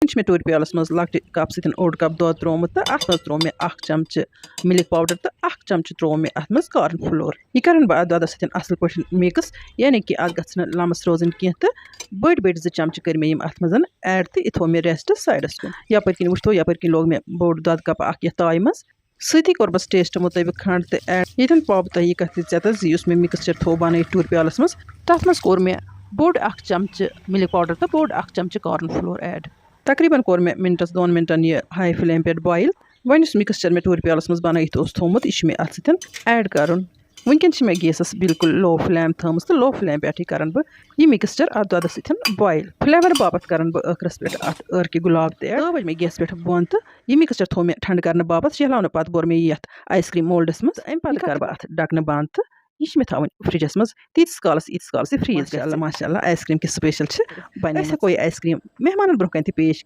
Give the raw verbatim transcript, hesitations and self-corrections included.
چھِ مےٚ ٹوٗرِ پیالَس منٛز لۄکٹہِ کپ سۭتۍ اوٚڑ کپ دۄد تروومُت تہٕ اَتھ منٛز تروو مےٚ اکھ چمچہٕ مِلک پاوڈر تہٕ اکھ چمچہٕ تروو مےٚ اَتھ منٛز کارن فلور۔ یہِ کرن بہٕ اَتھ دۄدَس سۭتۍ اَصٕل پٲٹھۍ مِکٕس، یعنی کہِ اَتھ گژھِ نہٕ لمس روزٕنۍ کینٛہہ۔ تہٕ بٔڑۍ بٔڑۍ زٕ چمچہٕ کٔرۍ مےٚ یِم اَتھ منٛز ایڈ تہٕ یہِ تھوٚو مےٚ ریسٹ سایڈَس کُن۔ یَپٲرۍ کِنۍ وٕچھتو، یَپٲرۍ کِنۍ لوگ مےٚ بوٚڑ دۄدٕ کپ اکھ یَتھ تایہِ منٛز۔ سۭتی کوٚرمَس ٹیسٹ مُطٲبِق کھنٛڈ تہِ ایڈ۔ ییٚتٮ۪ن پاو بہٕ تۄہہِ یہِ کَتھ تہِ ژےٚ تہٕ زِ یُس مےٚ مِکسچر تھوٚو بَنٲیِتھ ٹوٗرِ پیالَس منٛز، تَتھ منٛز کوٚر مےٚ بوٚڑ اَکھ چمچہٕ مِلِک پاوڈَر تہٕ بوٚڑ اَکھ چمچہٕ کارن فلور ایڈ۔ تقریٖباً کوٚر مےٚ مِنٹَس دۄن مِنٹَن یہِ ہاے فلیم پٮ۪ٹھ بویِل۔ وۄنۍ یُس مِکسچر مےٚ ٹوٗرِ پیالَس منٛز بَنٲیِتھ اوس تھوٚومُت، یہِ چھُ مےٚ اَتھ سۭتۍ ایڈ کَرُن۔ وٕنکٮ۪ن چھِ مےٚ گیسَس بالکل لو فلیم تھٲومٕژ تہٕ لو فلیم پٮ۪ٹھٕے کَرَن بہٕ یہِ مِکسچر اَتھ دۄدَس سۭتۍ بویِل۔ فلیور باپَتھ کَرَن بہٕ ٲخرَس پٮ۪ٹھ اَتھ عٲرکہِ گۄلاب تہِ ایڈ۔ ترٛٲو وۄنۍ مےٚ گیس پٮ۪ٹھ بۄن تہٕ یہِ مِکسچر تھوٚو مےٚ ٹھنٛڈٕ کرنہٕ باپتھ شیہلاونہٕ پتہٕ بوٚر مےٚ یہِ یتھ آیس کریم مولڈس منٛز۔ امہِ پتہٕ کرٕ بہٕ اتھ ڈھکنہٕ بند تہٕ یہِ چھِ مےٚ تھاوٕنۍ فرجس منٛز تیٖتِس کالس، ییٖتِس کالس یہِ فریز گژھِ۔ ماشاءاللہ، ماشاءاللہ، آیس کریم کِژھ سپیشل چھِ بنیمٕژ۔ أسۍ ہٮ۪کو یہِ آیس کریم مہمانن برونٛہہ کنہِ تہِ پیش کٔرِتھ۔